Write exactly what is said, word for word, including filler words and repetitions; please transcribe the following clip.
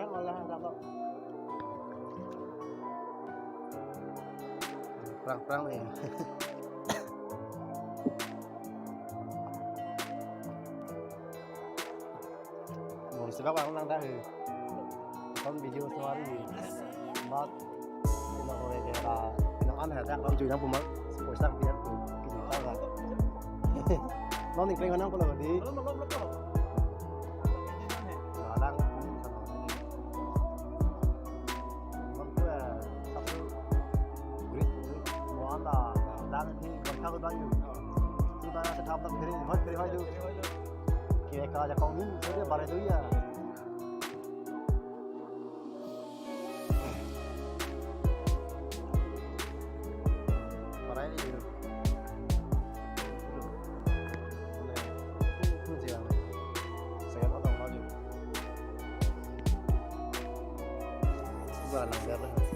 Prang prang ya. Bong sibak bang lang dah. Kon video semari. Bat ina ore ke la ina an hai dak lam jui nang pumak. Poisa piak tu kini ta la. Non ning kring nang pulo di. Alang. Great. Mo anda lang thi kon kha ba yu. Tu ta sa thap tak phiri hoi phiri hoi du. Ke ka ja kong ni so de bare du ya. Parai ni. Ole. Tu tu jia. Saya mau tahu lagi. Gua nang dia.